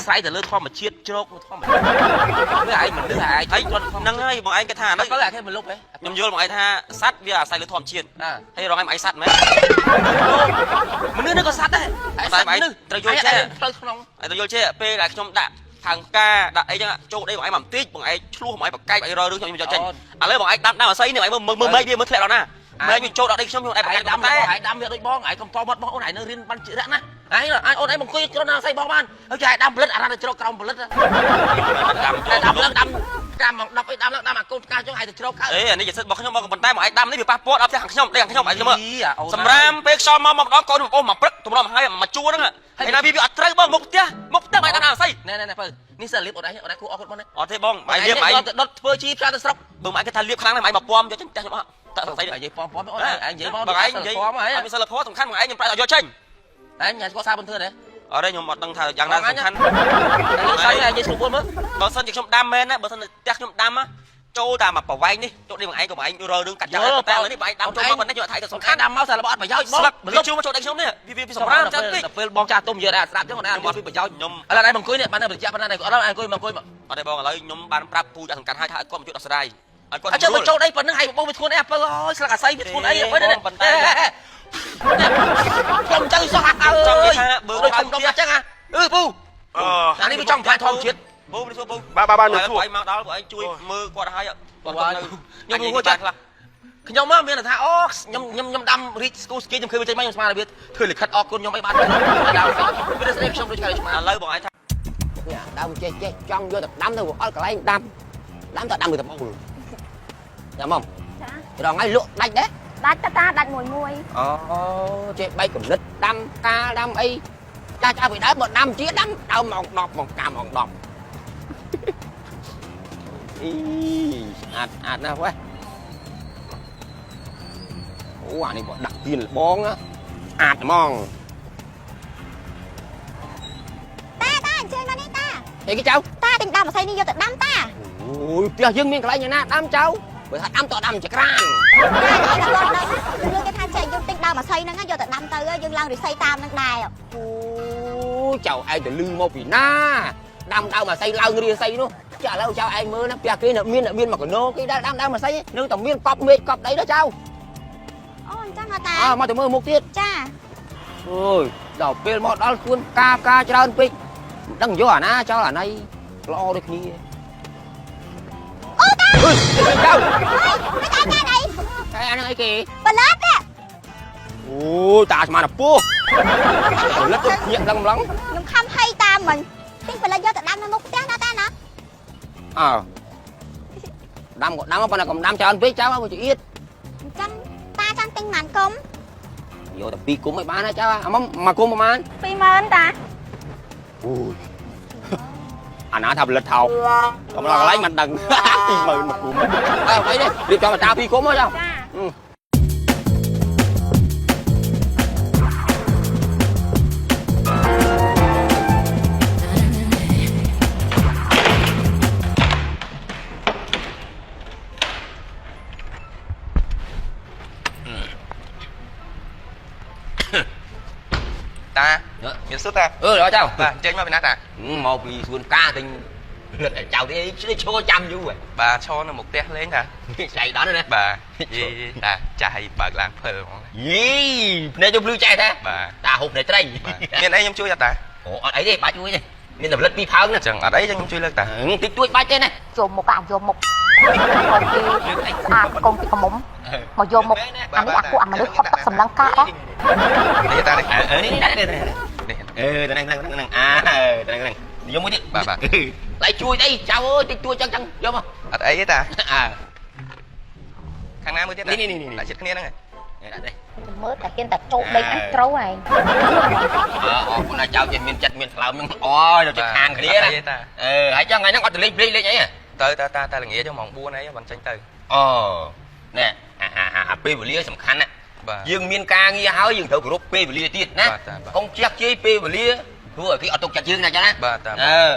ស្រ័យទៅលើធម្មជាតិជ្រកធម្មជាតិវាឯងមិនលឺឯង ហើយហ្នឹងហើយបងឯងគេថា ហ្នឹងអាគេមិនលុបហ៎ ខ្ញុំយល់បងឯងថាសត្វវាអាស្រ័យលើធម្មជាតិ អា ហើយរងឯងមិនឯងសត្វមែន មនុស្សនេះក៏សត្វដែរ តែបងឯងត្រូវយល់ចេះ ផ្លូវក្នុង ឯងត្រូវយល់ចេះពេលដែលខ្ញុំដាក់ផើងផ្កាដាក់អីចឹងចូលដីបងឯងមកបន្តិចបងឯងឆ្លោះបងឯងប្រកែកបងឯងរករឿងខ្ញុំយកចេញឥឡូវបងឯងដាំដាំអាស័យនេះបងឯងមើលមើលមេឃវាមើលធ្លាក់ដល់ណាមេឃវាចូលដល់ដីខ្ញុំខ្ញុំឯងប្រកែក ឯងដាំ តែ ឯងដាំវាដូចបងឯងកុំតមាត់បងអូនឯងនៅរៀនបានជារៈណាឯងឯងអូនឯងមកអង្គុយក្រណាស្អីបងបានហើយគេឯងដាំផលិតអារ៉ាទៅជ្រកក្រោមផលិត ដាំ តែដាំឡើងដាំដាំមក10អីដាំឡើងដាំអាកូនផ្កាចុងឯងទៅជ្រកកើត អេអានេះជាសិទ្ធិរបស់ខ្ញុំបងប៉ុន្តែបងឯងដាំនេះវាប៉ះពាល់ដល់ផ្ទះខាងខ្ញុំដីខាងខ្ញុំឯងមើលសម្រាមពេលខ្យល់មកម្ដងកូនបងមកព្រឹកទម្រាំហើយមកជួរហ្នឹងហើយណាវាអត់ត្រូវបងមុខផ្ទះមុខផ្ទះបងឯងដាំអាស័យ ណែណែណែបើនេះសិលលៀបអូនឯងអូនឯងគួរអរគុណបងណា អត់ទេបងឯងលៀបឯង ទៅដុតធ្វើជីផ្សាទៅស្រុក បើបងឯងគេថាលៀបខ្លាំងណាស់បងឯងមកពំយកចេញផ្ទះខ្ញុំអត់តាក់សង្ស័យ និយាយប៉មប៉មអូនឯងនិយាយមក បងឯងនិយាយ ប៉មហី អត់មានសិលធម៌សំខាន់បងឯងខ្ញុំប្រាក់ឲ្យយកចេញ ឯងញ៉ាំស្គាល់សារបន្ទឿនទេ អត់ទេខ្ញុំអត់ដឹងថាយ៉ាងណាសំខាន់ លើសាយនិយាយស្រួលមើល បើសិនជាខ្ញុំដាំមែនណាបើសិនផ្ទះខ្ញុំដាំចូលតាមមកប្រវែងនេះចូលនេះបងឯងក៏បងឯងរើរឿងកាត់ចាំតែឥឡូវនេះបងឯងដាំចូលមកប៉ុណ្ណេះយកថៃទៅ សំខាន់ សំខាន់ ដាំមកសាររបស់អត់ប្រយោជន៍បង ស្លឹកវាជួមកចូលដៃខ្ញុំនេះវាវាសម្រាមចាំតិច ដល់ពេលបងចាស់ទុំនិយាយដែរស្ដាប់ចឹងអូនឯងអត់ពីប្រយោជន៍ ខ្ញុំ ឥឡូវឯងអង្គុយនេះបានតែបញ្ជាក់ប៉ុណ្ណាអត់ឯងអង្គុយមកអង្គុយមក អត់ទេបងឥឡូវខ្ញុំបានប្រាប់ពូចាស់សំខាន់ហើយថាឲ្យគាត់មកជួយដោះស្រាយឲ្យគាត់ អញ្ចឹងមកចូលដីប៉ុណ្្នឹងហើយបងវាធ្ងន់អីអាពៅអើយស្លឹកអាស័យវាធ្ងន់អីអាពៅនេះ ប៉ុន្តែ ខ្ញុំទៅសោះអើ ចង់និយាយ យ ថាបើ ដូចធំដុំអញ្ចឹងហ่ะអឺពូ អឺ អានេះវាចង់បំផ្លាញធម្មជាតិ ពូនេះសួរពូ បាទបាទបាទខ្ញុំសួរ ឯងមកដល់បងឯងជួយមើលគាត់ហើយ គាត់នៅខ្ញុំងល់ចិត្ត ខ្លះ ខ្ញុំមកមានថាអូខ្ញុំខ្ញុំខ្ញុំដាំរីកស្គូស្គីខ្ញុំឃើញវាចេញមកខ្ញុំស្មានថាវាធ្វើលិខិតអរគុណខ្ញុំអីបានដល់វាស្ដីខ្ញុំដូចកាលឆ្មា ឥឡូវបងឯងថា នេះអាដើមចេះចេះចង់យកទៅដាំទៅវាអត់កន្លែងដាំដាំទៅដាំទៅត្បូងចាំមក ចា រងឲ្យលក់ដាច់ដែរ ដាច់តាតាដាច់មួយមួយ អូចេះបែកកំណិតដាំកាលដាំអីចាស់ចាស់ពីដើមមកដាំជាដាំដើមម៉ោង10ម៉ោងកាម៉ោង10អីស្អាតស្អាតណាស់វ៉េះអូអានេះបើដាក់ទៀនលបងណាស្អាតហ្មង តាតាអញ្ជើញមកនេះតា អីគេចៅ តាទិញដើមម្សៅនេះយកទៅដាំតា អូយផ្ទះយើងមានកន្លែងយ៉ាងណាដាំចៅបើថាដាំតដាំចក្រាន តាឯងក៏គាត់ដឹងណាយើងគេថាចេះយើងទិញដើមម្សៅហ្នឹងយកទៅដាំទៅយើងឡើងរិស័យតាមហ្នឹងដែរ អូយចៅឯងទៅលឺមកពីណាដាំដើមអាស័យឡើងរាស័យនោះចាឥឡូវចៅឯងមើលណាផ្ទះគេនៅមាននៅមានមកកណោគេដែរដាំដើមអាស័យនៅតែមានកប់មេឃកប់ដីដល់ចៅ អូអញ្ចឹងហ៎តា អើមកទៅមើលមុខទៀត ចា អូយដល់ពេលមកដល់ខ្លួនកាកាច្រើនពេកមិនដឹងយកអាណាចោលអាណីល្អដូចគ្នា អូតា អើយចៅ ហេមិនតាតាអី តែអាហ្នឹងអីគេ បលិត អូយតាស្មានតែពោះផលិតទៅភ្ញាក់ឡើងម្លង ខ្ញុំខំហីតាមមិញទិញបលិតយកទៅដាំនៅមុខផ្ទះណាតាណា អើដាំក៏ដាំប៉ុន្តែកុំដាំច្រើនពេកចៅឲ្យវាចៀត អញ្ចឹងតាចង់ទិញម៉ានកុំ យកតែពីរគុំឲ្យបានណាចៅអាមកមកគុំប្រហែល 20000តា អូយអាណាថាផលិតថោកកំឡោះកន្លែងមិនដឹង 20000មកគុំអើអីនេះរៀបចំតាពីរគុំហ៎ចៅ ចា តាមានសួរតា អឺដល់ចៅ បាទអញ្ជើញមកពីណាតា មកពីសួនកាទិញផលិតឲ្យចៅទេឈរចាំយូរ បាទឈរនៅមុខផ្ទះលេងតា ចៃដល់ណា បាទយីតាចាស់ឲ្យបើកឡានភើហ្មង យីភ្នែកទៅភ្លឺចែតា បាទ តាហូបភ្នែកត្រី បាទមានអីខ្ញុំជួយអត់តា អូអត់អីទេបាច់ជួយទេមានតែផលិតពីរផើងណា អញ្ចឹងអត់អីចឹងខ្ញុំជួយលើកតា តិចតួចបាច់ទេណា ចូលមុខអាយកមុខកូនគេស្អាតកូនគេក្រមុំមកយកមុខអានេះអាពួកអាមនុស្សហត់ទឹកសម្លឹងកាកហ៎ នេះតានេះ អឺនេះនេះនេះ នេះ អឺទៅហ្នឹងហ្នឹងអាទៅហ្នឹងយកមួយទៀត បាទបាទ ឡៃជួយអីចៅអើយតិចតួចចឹងចឹងយកមក អត់អីទេតា អើ ខាងណាមួយទៀត នេះនេះនេះ ដាក់ចិត្តគ្នាហ្នឹង ដាក់នេះ មើលតែហ៊ានតែចូលដេកអញត្រូវឯង អើអរគុណណាចៅចេះមានចិត្តមានថ្លើមហ្នឹងអូយដល់ចិត្តខាងគ្នាណា អត់អីទេតា អឺហើយចឹងថ្ងៃហ្នឹងអត់ទៅលេងភ្លេងលេងអីហ៎ ទៅតាតាតាល្ងាចម៉ោង4អីបានចេញទៅ អូណែអាអាអាពេលវេលាសំខាន់ណា បាទ យើងមានការងារហើយយើងត្រូវគោរពពេលវេលាទៀតណា បាទតាបាទ កុំជះជេរពេលវេលាធ្វើឲ្យគេអត់ទុកចិត្តយើងណាចឹងណា បាទតា អឺ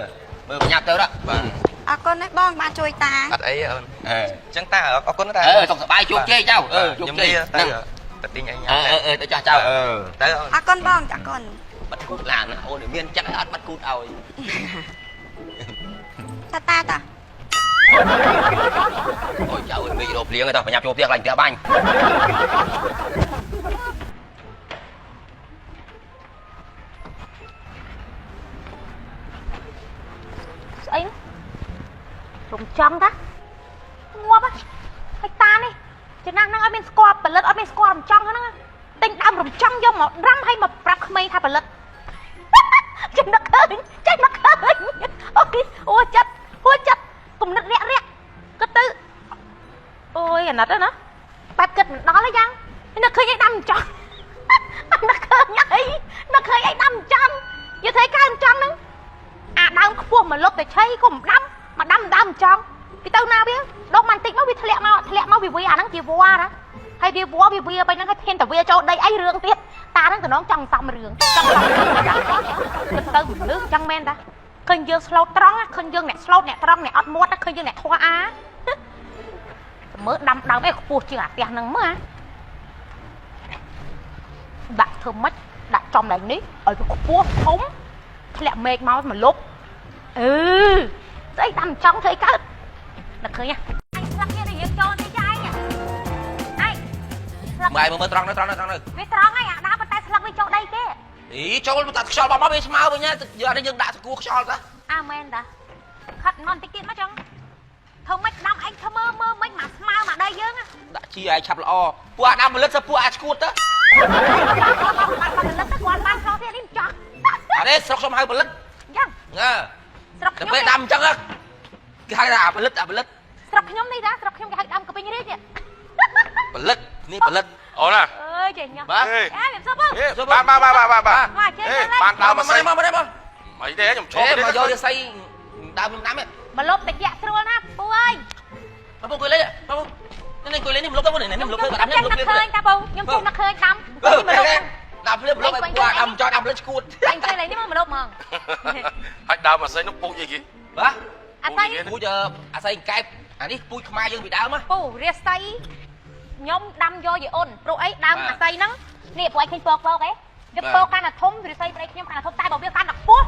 មើលបញ្ញាប់ទៅដល់ បាទ អរគុណណាស់បងបានជួយតា អត់អីទេអូន អឺ អញ្ចឹងតាអរគុណតា អឺសុខសប្បាយជោគជ័យចៅអឺជោគ ខ្ញុំ ជ័យ លាទៅ ហ្នឹង ទៅទិញអីញ៉ាំ អឺអឺទៅចាស់ចៅអឺ ទៅអូន អរគុណបងអរគុណ បាត់ គូតឡានណាអូនមានចិត្តឲ្យអត់បាត់គូតឲ្យ តាតាតា អូយចៅអើយមេករកភ្លៀងទៅបញ្ញាប់ចូលផ្ទះខ្លាញ់ផ្ទះបាញ់ ស្អីរំចង់តាងាប់ហើយតានេះចំណាស់ហ្នឹងអត់មានស្គាល់ផលិតអត់មានស្គាល់រំចង់ហ្នឹងទិញដើមរំចង់យកមកដាំហើយមកប្រាប់ក្មេងថាផលិតចំណឹកឃើញចេញមកឃើញអូយអូចិត្តអូចិត្តគំនិតរាក់រាក់គិតទៅអូយអាណិតណាបែបគិតមិនដល់ទេយ៉ាងនឹកឃើញអីដាំចង់នឹកឃើញអីនឹកឃើញអីដាំចង់យល់ធ្វើកើចង់ហ្នឹងអាដើមខ្ពស់មកលុបតែឆៃក៏មិនដាំមកដាំដើមចង់ពីទៅណាវាដកមិនតិចមកវាធ្លាក់មកធ្លាក់មកវាវាអាហ្នឹងជាវ៉ាណាហើយវាវ៉ាវាវាไปហ្នឹងហើយធានតែវាចូលដីអីរឿងទៀតតាហ្នឹងតំណងចង់សំរឿងចង់សំរឿងគិតទៅមនុស្សចឹងមែនតាឃើញយើងស្លូតត្រង់ឃើញយើងអ្នកស្លូតអ្នកត្រង់អ្នកអត់មាត់ឃើញយើងអ្នកធွာអាមើលដាំដើមអីខ្ពស់ជាងអាផ្ទះហ្នឹងមើលដាក់ធ្វើម៉េចដាក់ចំឡើងនេះឲ្យវាខ្ពស់ធំធ្លាក់មេឃមកមកលុបអឺស្អីដាំចង់ធ្វើអីកើតនឹកឃើញហ៎អញស្លឹកនេះយើងចូលទីចាយអញស្លឹក មើលមើលត្រង់នៅត្រង់នៅត្រង់នៅ វាត្រង់ហើយអាដើមប៉ុន្តែស្លឹកវាចូលដីគេ អីចូលតែខ្យល់បោះមកវាស្មើវិញណាយើងអត់យើងដាក់សកួរខ្យល់តា អាមែនតាខិតនន់តិចទៀតមកចឹងធ្វើម៉េចដាំឯងធ្វើមើលមើលម៉េចមកស្មើមកដីយើង ដាក់ជីឲ្យឆាប់ល្អពួកអាដាមផលិតសពួកអាឈួតទៅ បានផលិតទៅគាត់បានស្រស់ទៀតនេះចង់ អរេស្រុកខ្ញុំហៅផលិត យ៉ាង ណា ស្រុកខ្ញុំ តែពេលដាំអញ្ចឹងគេហៅថាអាផលិតអាផលិត ស្រុកខ្ញុំនេះតាស្រុកខ្ញុំគេហៅដាំកពីងរាជនេះ ផលិតនេះផលិត អូនណា អើយចេះញ៉ាំ បាទ អេវាសុប បាទបាទបាទបាទបាទ មកចេះ បានដើម មក មកសៃ មកមកមក មិនទេខ្ញុំឈប់ មកយកសៃដើមខ្ញុំដាំ មកលុបតិចស្រួលណាពូអើយ បងអង្គុយលេងបងនេះអង្គុយលេងនេះមលុបទៅនេះមលុបទៅដាំនេះមលុប នឹកឃើញតាពូខ្ញុំជុំនឹកឃើញដាំនេះមកលុប ដាំភ្លាមលុបឲ្យពួកដាំចោលដាំលិចឈួត អញឃើញលេងនេះមកលុបហ្មង ហើយដើមមកសៃនោះពូជអីគេ បាទ អាស័យ ពូជអាស័យកែបអានេះពូជខ្មែរយើងពីដើម ពូរាសីខ្ញុំដាំយកយីអូនព្រោះអីដើមអាស័យហ្នឹងនេះពួកឯងឃើញពកពកអីវាពកកាន់តែធំរាសីប្តីខ្ញុំកាន់តែធំតែបើវាកាន់តែខ្ពស់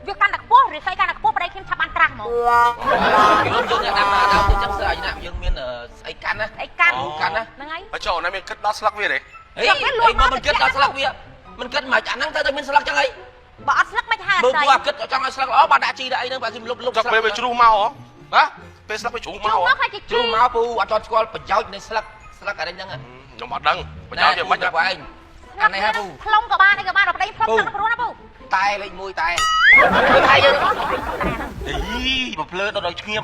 វាកាន់តែខ្ពស់រាសីកាន់តែខ្ពស់ប្តីខ្ញុំឆាប់បានត្រាស់ហ្មង ពីមុនយើងអ្នកដាំដើមទៅចឹងស្អីណាយើងមានស្អីកាន់ណា ស្អីកាន់ កាន់ណា ហ្នឹងហើយ ហើយចុះអូនឯងមានគិតដល់ស្លឹកវាទេ ហេមិនគិតដល់ស្លឹកវាមិនគិតមកអាហ្នឹងទៅតែមានស្លឹកចឹងអី បើអត់ស្លឹកមិនហៅ បើ អាស័យ ពួកអាគិតចង់ឲ្យស្លឹកល្អបានដាក់ជីដាក់អីហ្នឹងបើគេលុបលុប ចុះពេលវាជ្រុះមកហ៎ បាទ ពេលស្លឹកវាជ្រុះ ជ្រុ មក ះមកខ្លាចជា ជ្រុះមកពូអត់ទាន់ស្គាល់ប្រយោជន៍នៃស្លឹកស្លឹកអានេះហ្នឹង ខ្ញុំអត់ដឹងប្រយោជន៍វាមិន ឯងអានេះហ่ะពូ ផ្លុំក៏បានអីក៏បានដល់ប្តីផ្លុំទឹកព្រោះណាពូ តែលេខ1តែគឺថាយើងអីបើភ្លើដល់ដល់ឈាម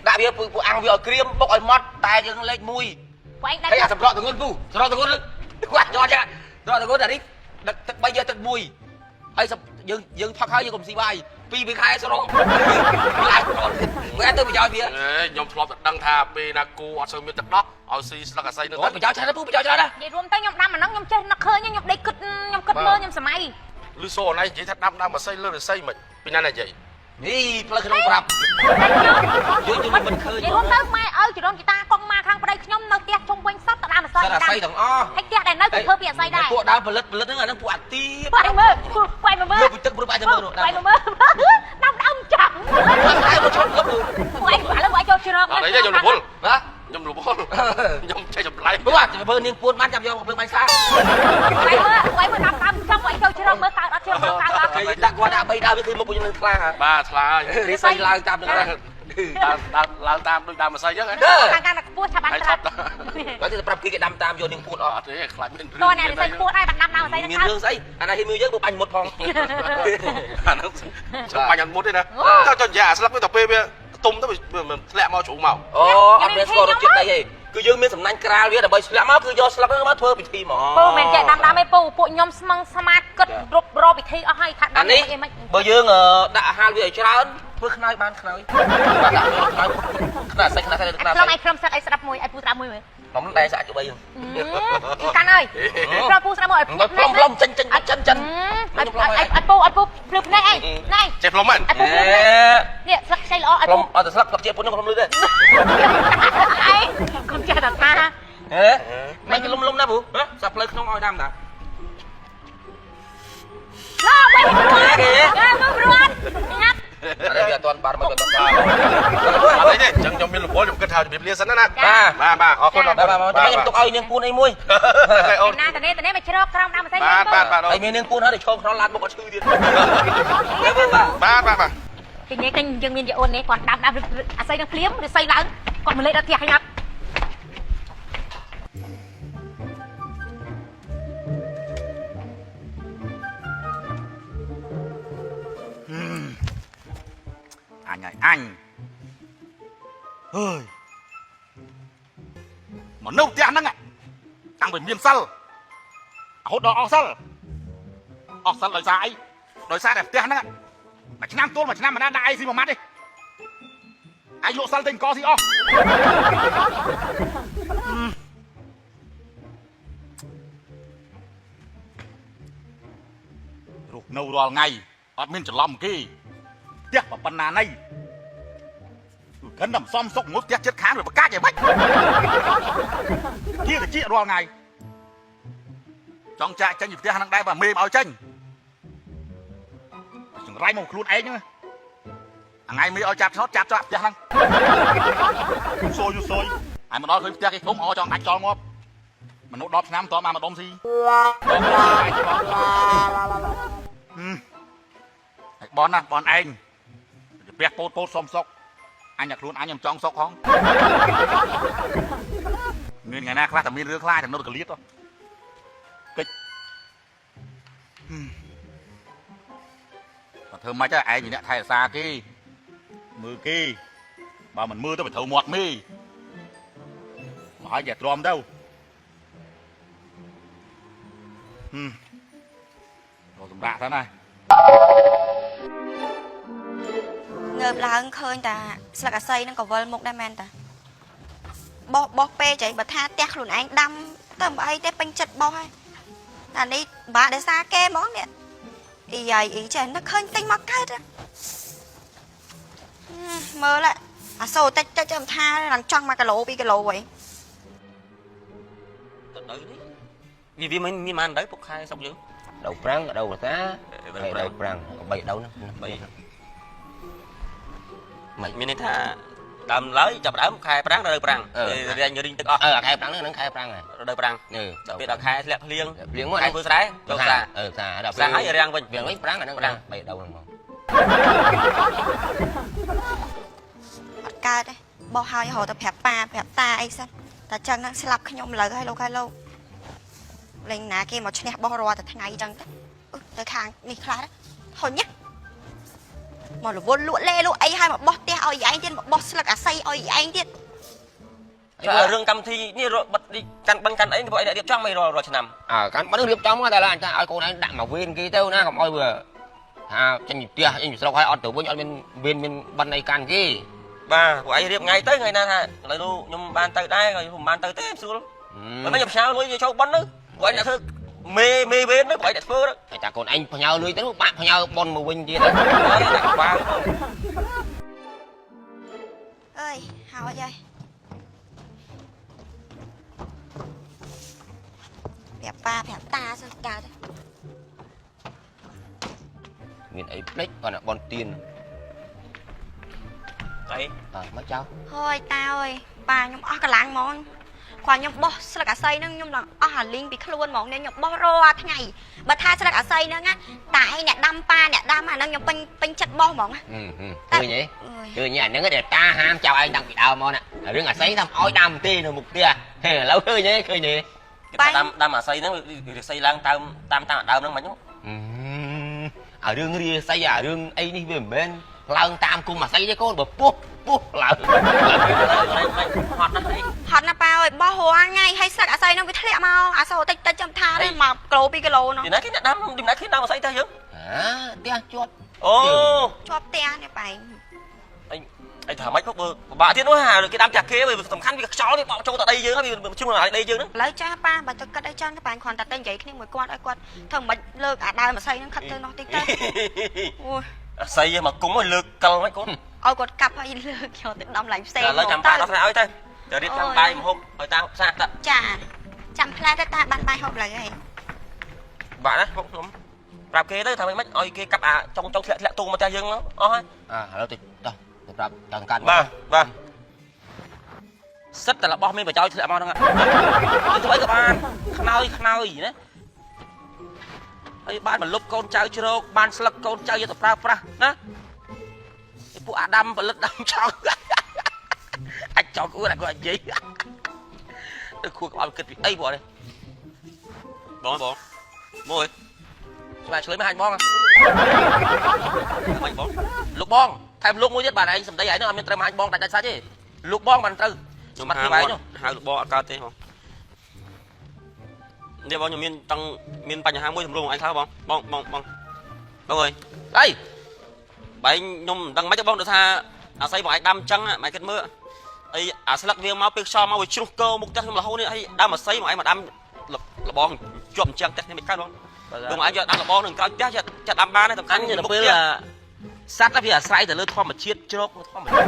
ដាក់វាពូអាំងវាឲ្យក្រៀមបុកឲ្យម៉ត់តែយើងលេខ1 ពួកឯងដែរ ហើយអាសម្រក់ទងន់ពូសម្រក់ទងន់គាត់យកចាសម្រក់ទងន់អានេះដឹកទឹក3យកទឹក1ហើយយើងយើងផឹកហើយយើងកុំស៊ីបាយពីរខែស្រកឡើងវាទៅប្រយោជន៍វា អេខ្ញុំធ្លាប់តែដឹងថាពេលណាគូអត់សូវមានទឹកដោះឲ្យស៊ីស្លឹកអាស័យនោះ អូប្រយោជន៍ច្រើនណាស់ពូប្រយោជន៍ច្រើនណាស់ និយាយរួមទៅខ្ញុំដាំអាហ្នឹងខ្ញុំចេះនឹកឃើញខ្ញុំដេកគិតខ្ញុំគិតមើលខ្ញុំសម័យ ឮសូអូនឯងនិយាយថាដាំដើមអាស័យលើអាស័យមិនពីណានិយាយ នេះផ្លូវក្នុងប្រាប់យើងយើងមិនឃើញ និយាយរួមទៅម៉ែឪចរនជីតាកងមកខាងប្តីខ្ញុំនៅផ្ទះជុំវិញសតទៅដើមអាស័យ សិតអាស័យទាំងអស់ ហើយផ្ទះដែលនៅក៏ធ្វើពីអាស័យដែរ ពួកដើមផលិតផលិតហ្នឹងអាហ្នឹងពួកអាទី ពួកឯងមើលពួកឯងមើល លើពីទឹកព្រោះអាចទៅមើល ពួកឯងមើលដាំដើមចាំ ដើមមកឈប់លុប ពួកឯងឥឡូវពួកឯងចូលជ្រក អត់អីទេខ្ញុំរវល់ បាទ ខ្ញុំរវល់ខ្ញុំចេះចម្លែក ព្រោះអាធ្វើនាងពួនបានចាំយកមកធ្វើបាញ់សា ពួកឯងមើលពួកឯងមើលដាំដើមចាំពួកឯងចូលជ្រកមើលកើតអត់ជ្រកមើលកើតអត់ គេដាក់គាត់ដាក់3ដើមវាគឺមុខយើងនឹងខ្លា បាទថ្លាហើយ រិស័យឡើងតាមនឹង ដើមឡើងតាមដូចដើមអាស័យចឹងហ៎ ខាងកាន់តែខ្ពស់ឆាប់បាន ហើយ ត្រាស់ ថប់ គាត់ទៅប្រាប់គេគេដាំតាមយកនាងពួនអស់ អត់ទេខ្លាចមានរឿង តោះអ្នករិស័យខ្ពស់ដែរបានដាំដើមអាស័យហ្នឹង មានរឿងស្អីអាណាហ៊ានមើលយើងបើបាញ់មុតផង អាហ្នឹងចាំបាញ់អត់មុតទេណាចុះចុះនិយាយអាស្លឹកវាទៅពេលវាទុំទៅវាធ្លាក់មកជ្រុះមក អូអត់មានស្គាល់រសជាតិដីទេគឺយើងមានសំណាញ់ក្រាលវាដើម្បីស្លាក់មកគឺយកស្លឹកហ្នឹងមកធ្វើពិធីហ្មង ពូមិនចេះដាំដើមទេពូពួកខ្ញុំស្មឹងស្មាតគិតរົບរកពិធីអស់ហើយថាដាំ អានេះ អីមិន បើយើងដាក់អាហារវាឲ្យច្រើនធ្វើខ្នើយបានខ្នើយបាទដាក់ខ្នើយខ្នើយសាច់ខ្នើយខ្នើយ ផ្លុំឯងផ្លុំស្អិតឲ្យស្ដាប់មួយឲ្យពូស្ដាប់មួយមើល ខ្ញុំដែរស្អាតជបីហ្នឹង កាន់ហើយផ្លុំពូស្ដាប់មួយឲ្យ ផ្លុំផ្លុំចិនចិនចិនចិន ឲ្យឲ្យពូឲ្យពូភ្លឺភ្នែកអីណែ ចេះផ្លុំមែន ឲ្យពូភ្លឺភ្នែកនេះស្លឹកខ្ចីល្អឲ្យ ផ្លុ ពូ ំអត់តែស្លឹកស្លឹកជាពុនហ្នឹងខ្ញុំលឺទេ ឯងកុំចេះតែថា ហេមិនលុំលុំណាពូសាប់ផ្លូវក្នុងឲ្យដាំតា ឡវិញព្រោះអើមើលព្រោះអត់ញ៉ាត់ អត់វាអត់ទាន់បានមកអត់ទាន់បាន អត់អីទេអញ្ចឹងខ្ញុំមានរវល់ខ្ញុំគិតថាជំរាបលាសិនណាបាទបាទអរគុណអរគុណ បាទបាទខ្ញុំទុកឲ្យនាងពួនអីមួយ អូន ណាតនេះតនេះមកជ្រកក្រោមដើមម្សៅ បាទបាទបាទ ហើយមាននាងពួនហើយទៅឈោមក្នុងឡានមុខអត់ឈឺទៀតបាទ បាទបាទបាទ ពីនេះកញយើងមានយាអូននេះគាត់ដាំដាំអាស័យនឹងភ្លាមឬស័យឡើងគាត់មកលេខដល់ផ្ទះខ្ញុំអត់ អញហើយអញហើយមនុស្សផ្ទះហ្នឹងតាំងពីមានសិលរហូតដល់អស់សិលអស់សិលដោយសារអីដោយសារតែផ្ទះហ្នឹងមួយឆ្នាំទល់មួយឆ្នាំមិនណាដាក់អីស៊ីមួយម៉ាត់ទេឯងលក់សិលទិញកស៊ីអស់រស់នៅរាល់ថ្ងៃអត់មានច្រឡំគេផ្ទះប៉ុណ្ណាណី កិនតែសំសុកមួយផ្ទះចិត្តខាងវាប្រកាសយ៉ាងម៉េចជាតិចរាល់ថ្ងៃចង់ចាក់ចេញពីផ្ទះហ្នឹងដែរបើមេមកឲ្យចេញចង្រៃមកខ្លួនឯងហ្នឹងថ្ងៃមេឲ្យចាប់ឆ្នោតចាប់ចាប់ផ្ទះហ្នឹងសូយសូយហើយមកដល់ឃើញផ្ទះគេធំអចង់ដាច់ចោលងាប់មនុស្ស10ឆ្នាំតមកម្ដុំស៊ីហើយបនណាបនឯងផ្ទះពោតពោតសំសុកអញតែខ្លួនអញខ្ញុំចង់សុកហងមានថ្ងៃណាខ្លះតែមានរឿងខ្លះតែនៅកលៀតកិច្ចបើធ្វើម៉េចឯងជាអ្នកថែរក្សាគេមើលគេបើមិនមើលទៅវាត្រូវមាត់មេមកឲ្យតែទ្រាំទៅរកសម្រាប់ទៅណា ងើបឡើងឃើញតាស្លឹកអាស័យហ្នឹងក៏វិលមុខដែរមែនតាបោះបោះពេកចៃបើថាផ្ទះខ្លួនឯងដាំទៅមិនអីទេពេញចិត្តបោះហើយតែនេះបាក់ដោយសារគេហ្មងនេះអីយាយអីចេះនឹកឃើញទិញមកកើតមើលអាសូតិចតិចចាំថាឡើងចង់1គីឡូ2គីឡូហី ទៅនេះវាវាមិនមានបានទៅពុកខែស្រុកយើង ដៅប្រាំងដៅប្រសាហើយដៅប្រាំង3ដៅហ្នឹង បីមិនមានន័យថាដើមឡើយចាប់ដើមខែប្រាំងរដូវប្រាំងរាញរីងទឹកអស់ អឺខែប្រាំងហ្នឹងខែប្រាំងហើយ រដូវប្រាំង អឺ ពេលដល់ខែធ្លាក់ភ្លៀង ភ្លៀងមក ខែធ្វើស្រែចូលផ្សារ អឺផ្សារដល់ ផ្សារហើយរាំងវិញ រាំងវិញប្រាំងអាហ្នឹង ប្រាំង 3ដៅហ្នឹងមក អត់កើតទេបោះហើយរហូតតែប្រាប់ប៉ាប្រាប់តាអីសិនតែចឹងហ្នឹងស្លាប់ខ្ញុំលើហើយលោកហើយលោកលេងណាគេមកឈ្នះបោះរាល់តែថ្ងៃចឹងទៅទៅខាងនេះខ្លះហុញណាមករវល់លក់លេលក់អីហើយមកបោះផ្ទះឲ្យឯងទៀតមកបោះស្លឹកអាស័យឲ្យឯងទៀត រឿងកម្មវិធីនេះបិទកាន់បិណ្ឌកាន់អីពួកឯងរៀបចំមិនរាល់ឆ្នាំ អើកាន់បិណ្ឌរៀបចំតែឡើយអញថាឲ្យកូនឯងដាក់មកវេនគេទៅណាកុំឲ្យវាថាចេញពីផ្ទះចេញពីស្រុកហើយអត់ទៅវិញអត់មានវេនមានបិណ្ឌអីកាន់គេ បាទពួកឯងរៀបថ្ងៃទៅថ្ងៃណាថាឥឡូវនោះខ្ញុំបានទៅដែរខ្ញុំមិនបានទៅទេស្រួលមិនខ្ញុំផ្ញើលុយចូលបិណ្ឌទៅពួកឯងអ្នកធ្វើមេមេវេនទៅពួកឯងអ្នកធ្វើទៅ តែតាកូនឯងផ្ញើលុយទៅបាក់ផ្ញើប៉ុនមកវិញទៀត ដាក់ក្បាល អើយហើយហើយប្រាប់ប៉ាប្រាប់តាសិនកើត មានអីភ្លេចគាត់ណាប៉ុនទៀន អី អើមកចៅ ហើយតាអើយប៉ាខ្ញុំអស់កម្លាំងហ្មងគាត់ខ្ញុំបោះស្លឹកអាស័យហ្នឹងខ្ញុំឡើងអស់អាលីងពីខ្លួនហ្មងនេះខ្ញុំបោះរាល់ថ្ងៃបើថាស្លឹកអាស័យហ្នឹងណាតាឯងអ្នកដាំប៉ាអ្នកដាំអាហ្នឹងខ្ញុំពេញពេញចិត្តបោះហ្មង ឃើញទេឃើញអាហ្នឹងដែលតាហាមចៅឯងតាំងពីដើមមកណារឿងអាស័យតាមឲ្យដាំទេនៅមុខផ្ទះហេឥឡូវឃើញទេឃើញទេ គេដាំដាំអាស័យហ្នឹងរិស័យឡើងតាមតាមតាមដើមហ្នឹងមិញ អារឿងរាសីអារឿងអីនេះវាមិនមែនឡើងតាមគុំអាស័យទេកូនបើពោះពោះឡើង ហត់ណាស់អី ហត់ណាស់ប៉ាអើយបោះរាល់ថ្ងៃហើយស្លឹកអាស័យហ្នឹងវាធ្លាក់មកអាសូរតិចតិចចាំថាទេ1គីឡូ2គីឡូនោះ ពីណាគេអ្នកដាំពីណាគេដាំអាស័យទៅយើង អាផ្ទះជាប់ អូ ជាប់ផ្ទះនេះប៉ែង អីអីថាម៉េចក៏ពិបាកទៀតនោះហាគេដាំចាស់គេវាសំខាន់វាខ្យល់វាបក់ចូលទៅដីយើងវាជ្រុលដីយើងហ្នឹង ឥឡូវចាស់ប៉ាបើទៅគិតអីចឹងប៉ាគ្រាន់តែទៅនិយាយគ្នាមួយគាត់ឲ្យគាត់ធ្វើមិនលើកអាដើមអាស័យហ្នឹងខិតទៅនោះតិចទៅអូយ អាស័យមកគុំឲ្យលើកកិលហ្នឹងកូន ឲ្យគាត់កាប់ឲ្យលើកយកទៅដំឡើងផ្សេង ឥឡូវចាំប៉ាដោះស្រាយឲ្យទៅទៅរៀបចាំបាយមហូបឲ្យតាផ្សារតា ចាចាំផ្លែទៅតាបានបាយហូបឡើយហើយ បាក់ណាពុកខ្ញុំ ប្រាប់គេទៅថាម៉េចឲ្យគេកាប់អាចុងចុងធ្លាក់ធ្លាក់ទូមកផ្ទះយើងអស់ហើយ អាឥឡូវទៅដោះទៅប្រាប់តាមកាត់ បាទបាទសិតតែរបស់មានប្រយោជន៍ធ្លាក់មកហ្នឹងធ្វើអីក៏បានខ្នើយខ្នើយណាហើយបានមកលុបកូនចៅជ្រោកបានស្លឹកកូនចៅយកទៅប្រើប្រាស់ណាពួកអាដាមផលិតដាំចោលអាចចោលគួរតែគាត់និយាយទៅខួរក្បាលគិតពីអីបងនេះបងបងមួយស្មាឆ្លើយមកហាញ់បងមិនបងលោកបងថែមលោកមួយទៀតបាទឯងសម្ដីឯងនោះអត់មានត្រូវមកហាញ់បងដាច់ដាច់សាច់ទេលោកបងបានត្រូវ ខ្ញុំហៅហៅលោកបងអត់កើតទេបងនេះបងខ្ញុំមានចង់មានបញ្ហាមួយសម្រួលបងឯងខ្លះបងបងបងបងបងអើយ អី បែងខ្ញុំមិនដឹងម៉េចទេបងដូចថាអាស័យបងឯងដាំចឹងម៉េចគិតមើលអីអាស្លឹកវាមកពេលខ្យល់មកវាជ្រុះកោមុខផ្ទះខ្ញុំរហូតនេះហើយដាំអាស័យបងឯងមកដាំលបងជាប់អញ្ចឹងផ្ទះនេះមិនកើតបងបងឯងយកដាំលបងនឹងក្រោយផ្ទះចាដាំបានទេសំខាន់ អញទៅពេលសត្វវាអាស្រ័យទៅលើធម្មជាតិជ្រកធម្មជាតិ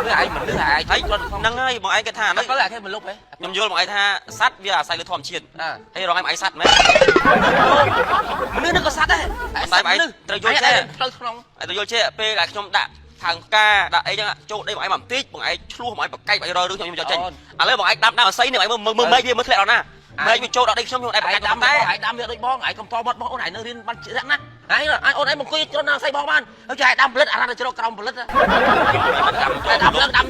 វាឯងមនុស្សឯង ហើយហ្នឹងហើយបងឯងគេថា ហ្នឹងអាគេមិនលុបហ៎ ខ្ញុំយល់បងឯងថាសត្វវាអាស្រ័យលើធម្មជាតិហើយរងឯងឯងសត្វមែន មនុស្សនឹងក៏សត្វដែរ តែបងឯងត្រូវយល់ចេះ ផ្លូវក្នុង ឯងត្រូវយល់ចេះពេលដែលខ្ញុំដាក់ថើងផ្កាដាក់អីចឹងចូលដីបងឯងមកបន្តិចបងឯងឆ្លោះបងឯងបកកាយបងឯងរករឿងខ្ញុំយកចេញឥឡូវបងឯងដាំដាំអាស័យនេះបងឯងមើលមេឃវាមើលធ្លាក់ដល់ណាមេឃវាចូលដល់ដីខ្ញុំខ្ញុំឯងបកកាយ ដាំ តែ ឯងដាំវាដូចបងឯងកុំតមាត់បងអូនឯងនៅរៀនបានជ្រះណាឯងអូនឯងមកអង្គុយជ្រត់ណាអាស័យបងបានហើយចេះឯងដាំផលិតអារ៉ាទៅជ្រកក្រោមផលិតដាំដាំឡើងដាំ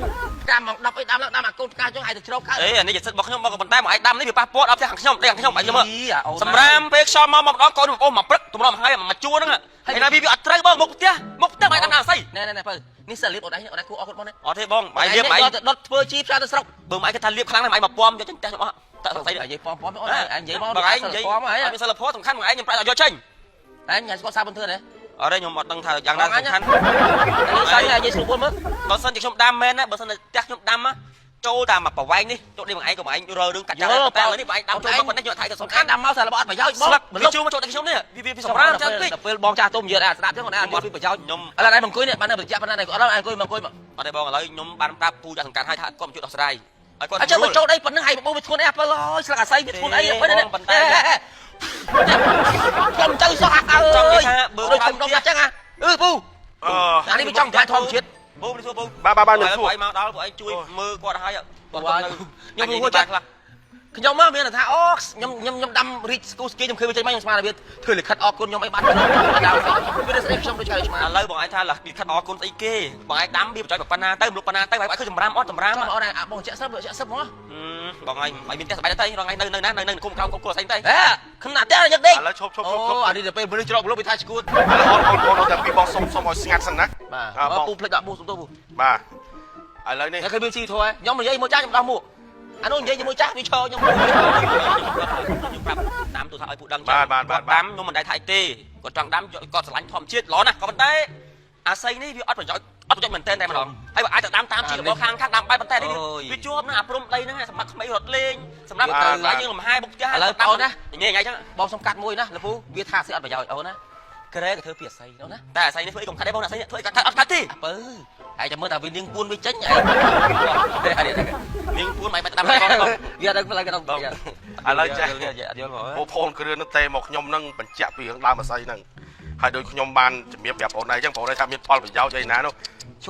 ដាំមក10អីដាំឡើងដាំអាកូនផ្កាចុងឯងទៅជ្រកកើត អេអានេះជាសិទ្ធិរបស់ខ្ញុំបងក៏ប៉ុន្តែបងឯងដាំនេះវាប៉ះពាល់ដល់ផ្ទះខាងខ្ញុំដីខាងខ្ញុំឯងមើលសម្រាមពេលខ្យល់មកម្ដងកូនបងមកព្រឹកទម្រាំហើយមកជួហ្នឹងហើយណាវាអត់ត្រូវបងមុខផ្ទះមុខផ្ទះបងឯងដាំអាស័យ ណែណែបើនេះសិលៀបអូនឯងអូនឯងគួរអរគុណបងណា អត់ទេបងបងឯងលៀបបងឯង ទៅដុតធ្វើជីផ្សាទៅស្រុក បើបងឯងគេថាលៀបខ្លាំងណាស់បងឯងមកពំយកចេញផ្ទះខ្ញុំអស់តើសង្ស័យ និយាយពំពំអូនឯងនិយាយមក បងឯងនិយាយ ពំហើយ អត់មានសិលធម៌សំខាន់បងឯងខ្ញុំប្រាក់ឲ្យយកចេញ ឯងញ៉ាំស្គាល់សាបន្ទឿនហ៎ អត់ទេខ្ញុំអត់ដឹងថាយ៉ាងណាសំខាន់ នេះសាយនិយាយស្រួលមើល បើសិនជាខ្ញុំដាំមែនណាបើសិនជាផ្ទះខ្ញុំដាំណាចូលតាមមកប្រវែងនេះចូលនេះបងឯងក៏បងឯងរើរឿងកាច់ចាំតែឥឡូវនេះបងឯងដាំចូលមកប៉ុណ្ណេះយកថៃទៅ សំខាន់ សំខាន់ ដាំមកសាររបស់អត់ប្រយោជន៍បង ស្លឹកវាជួមកចូលតែខ្ញុំនេះវាវាសម្រាប់ចាំពេក ដល់ពេលបងចាស់ទុំនិយាយអាស្ដាប់ចឹងអូនឯងអត់ពីប្រយោជន៍ ខ្ញុំ ឥឡូវឯងអង្គុយនេះបានតែបញ្ជាក់ប៉ុណ្ណាឯងអត់អង្គុយមកអង្គុយមក អត់ទេបងឥឡូវខ្ញុំបានប្រាប់ពូចាស់សង្កាត់ឲ្យថាគាត់មកជួយដោះស្រាយឲ្យគាត់ អញ្ចឹងមកចូលដីប៉ុណ្ណឹងហើយបបោវាធ្ងន់អីអាពើអើយស្លឹកអាស័យវាធ្ងន់អីប៉ុណ្ណឹង ប៉ុន្តែ ខ្ញុំទៅសោះអើ ចង់និយាយ យ ថាបើ ដូចខ្ញុំដុំចឹងហ่ะអឺពូ អឺ អានេះវាចង់ថាធម្មជាតិ ពូនេះសួរពូ បាទបាទបាទខ្ញុំសួរ ឯងមកដល់ពួកឯងជួយមើលគាត់ឲ្យគាត់នៅ ខ្ញុំរួចចិត្ត ខ្លះ ខ្ញុំមកមានថាអូខ្ញុំខ្ញុំខ្ញុំដាំរីកស្គូស្គីខ្ញុំឃើញវាចេញមកខ្ញុំស្មានថាវាធ្វើលិខិតអរគុណខ្ញុំអីបានខ្ញុំដល់វាស្ដីខ្ញុំដូចឆ្កែឆ្មា ឥឡូវបងឯងថាលិខិតអរគុណស្អីគេបងឯងដាំវាបញ្ចុយប៉ុណ្ណាទៅមលុបប៉ុណ្ណាទៅបងឯងឃើញសម្រាមអត់សម្រាម អូនឯងបងចាក់សឹបចាក់សឹបហ្មង បងឯងមិនមានផ្ទះសប្បាយទៅរងឯងនៅនៅណានៅនៅគុំក្រោមគុំគល់ស្អីទៅ ហេខ្ញុំណាផ្ទះយកដេក ឥឡូវឈប់ឈប់ អូ ឈប់ឈប់ អានេះទៅពេលមនុស្សច្រកលុបវាថាឈួត ឥឡូវអូនអូនអូនតែពីបងសុំសុំឲ្យស្ងាត់សិនណា បាទពូភ្លេចដាក់មូសុំទោសពូ បាទឥឡូវនេះ តែឃើញមានស៊ីធွာខ្ញុំនិយាយមួយចាស់ខ្ញុំដោះមួកអានោះនិយាយជាមួយចាស់វាឈរខ្ញុំ ខ្ញុំប្រាប់តាមទូថាឲ្យពូដឹងគាត់ដាំខ្ញុំមិនដែលថាអីទេគាត់ចង់ដាំគាត់ស្រឡាញ់ធម្មជាតិល្អណាស់ក៏ប៉ុន្តែអាស័យនេះវាអត់ប្រយោជន៍អត់ប្រយោជន៍មែនទែនតែម្ដងហើយបើអាចទៅដាំតាមជីរបស់ខាងខាងដាំបែបប៉ុន្តែនេះវាជាប់នឹងអាព្រំដីហ្នឹងសម្រាប់ក្មេងរត់លេងសម្រាប់ទៅយើងលំហែបុកផ្ទះ ឥឡូវបងណា ញ៉ៃញ៉ៃចឹង បងសុំកាត់មួយណាលពូវាថាស៊ីអត់ប្រយោជន៍អូនណាក្រែក៏ធ្វើពីអាស័យអូនណា តែអាស័យនេះធ្វើអីកុំខាត់ទេបងអាស័យនេះធ្វើអីកាត់អត់កាត់ទេ អាពើឯងចាំមើលថាវានាងពួនវាចេញឯង នាងពួនមិនបាច់ដាំបងបង វាអត់ដឹងផ្លូវក្នុង បង ឥឡូវចេះ អត់យល់ហ្មង បងប្អូនគ្រឿននឹងទេមកខ្ញុំនឹងបញ្ជាក់ពីរឿងដើមអាស័យហ្នឹងហើយដូចខ្ញុំបានជំរាបប្រាប់បងឯងចឹងបងឯងថាមានផលប្រយោជន៍អីណានោះ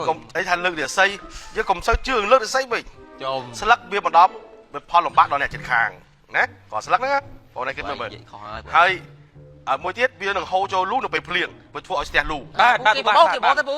កុំអីថាលើករិស័យយើងកុំសូវជឿលើករិស័យវិញ ចំ ស្លឹកវាបណ្ដប់វាផលលំបាកដល់អ្នកជិតខាងណាក៏ស្លឹកហ្នឹងបងឯងគិតមើលមើល ខុសហើយ ហើយមួយទៀតវានឹងហូរចូលលូនៅពេលភ្លៀងវាធ្វើឲ្យស្ទះលូ បាទបាទ គេ បាទ បងគេបងទៅពូ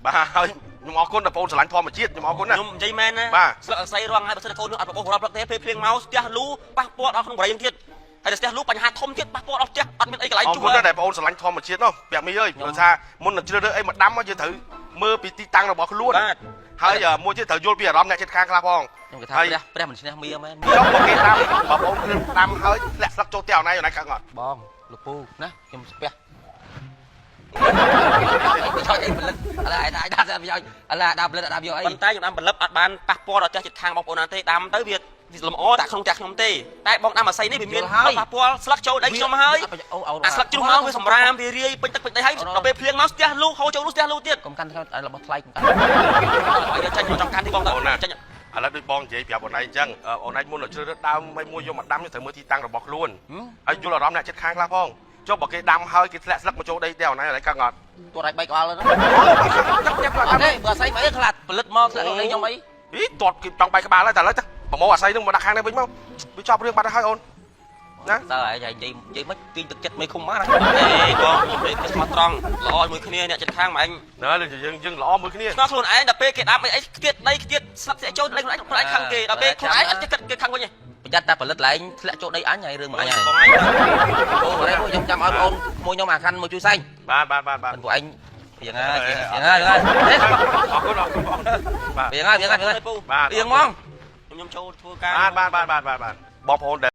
បាទហើយខ្ញុំអរគុណដល់បងស្រឡាញ់ធម្មជាតិខ្ញុំអរគុណណា ខ្ញុំនិយាយមែនណា បាទ ស្លឹកអស័យរងហើយបើសិនកូននោះអត់បបោសរាប់ព្រឹកទេពេលភ្លៀងមកស្ទះលូប៉ះពាល់ដល់ក្នុងបរិយាយើងទៀតហើយតែស្ទះលូបញ្ហាធំទៀតប៉ះពាល់ដល់ផ្ទះអត់មានអីកន្លែង អរ ជួ គុណណាស់ដែលបងស្រឡាញ់ធម្មជាតិនោះពាក់មីអើយព្រោះថាមុននឹងជ្រើសរើសអីមកដាំយើងត្រូវមើលពីទីតាំងរបស់ខ្លួន បាទ ហើយមួយទៀតត្រូវយល់ពីអារម្មណ៍អ្នកជិតខាងខ្លះផង ខ្ញុំគេថាព្រះព្រះមិនឈ្នះមៀមែន ចុះបើគេដាំបើបងគ្រឿងដាំហើយធ្លាក់ស្លឹកចូលផ្ទះអនឯងអនឯងខឹងអត់ បងលោកពូណាខ្ញុំស្ពះប្រយោជន៍អីផលិតឥឡូវឯងដាក់ប្រយោជន៍ឥឡូវដាក់ផលិតដាក់យកអី ប៉ុន្តែខ្ញុំដាំផលិតអត់បានប៉ះពាល់ដល់ផ្ទះជិតខាងបងប្អូនណាទេដាំទៅវាលំអតែក្នុងផ្ទះខ្ញុំទេតែបងដាំអាស័យនេះវាមានប៉ះពាល់ស្លឹកចូលដីខ្ញុំហើយអាស្លឹកជ្រុះមកវាសម្រាមវារាយពេញទឹកពេញដីហើយដល់ពេលភ្លៀងមកស្ទះលូហូរចូលលូស្ទះលូទៀត កុំកាន់របស់ថ្លៃកុំកាន់ ឲ្យយកចេញចង់កាន់ទេបង អូនណា ចេញ ឥឡូវដូចបងនិយាយប្រាប់អូនឯងអញ្ចឹងអូនឯងមុននឹងជ្រើសរើសដើមឲ្យមួយយកមកដាំត្រូវមើលទីតាំងរបស់ខ្លួនហើយយល់អារម្មណ៍អ្នកជិតខាងខ្លះផង ចុះបើគេដាំហើយគេធ្លាក់ស្លឹកមកចូលដីផ្ទះអូនឯងឥឡូវកឹងអត់ ទាត់ឲ្យបែកក្បាលហ្នឹង អូចាប់ចាប់ អត់ទេបើអាស័យមកអីខ្លាចផលិតមកធ្លាក់ដីខ្ញុំអី អីទាត់គេចង់បែកក្បាលហើយតែឥឡូវទៅប្រមោអាស័យនឹងមកដាក់ខាងនេះវិញមកវាចប់រឿងបាត់ហើយអូនណា តើឯងនិយាយនិយាយមិនទាញទឹកចិត្តមេឃុំបានណាទេបងខ្ញុំនិយាយស្មោះត្រង់ល្អជាមួយគ្នាអ្នកចិត្តខាងមកឯង ណែយើងយើងល្អមួយគ្នា ស្គាល់ខ្លួនឯងដល់ពេលគេដាំអីអីខ្ទាតដីខ្ទាតស្លាប់ស្អីចូលដីខ្លួនឯងខ្លួនឯងខឹងគេដល់ពេលខ្លួនឯងអត់ចេះគិតគេខឹងវិញទេ ប្រយ័ត្នតែផលិតឡើងធ្លាក់ចូលដីអញហើយរឿងមកអញហើយ បងឯង អូឥឡូវខ្ញុំចាំឲ្យបងក្មួយខ្ញុំអាខាន់មកជួយសែង បាទបាទបាទបាទ ពួកឯងរៀងហើយរៀងហើយរៀងហើយ អរគុណអរគុណបងបាទ រៀងហើយរៀងហើយ ពូ បាទ រៀងហ្មង ខ្ញុំចូលធ្វើការ បាទបាទបាទបាទបាទបងប្អូនដែល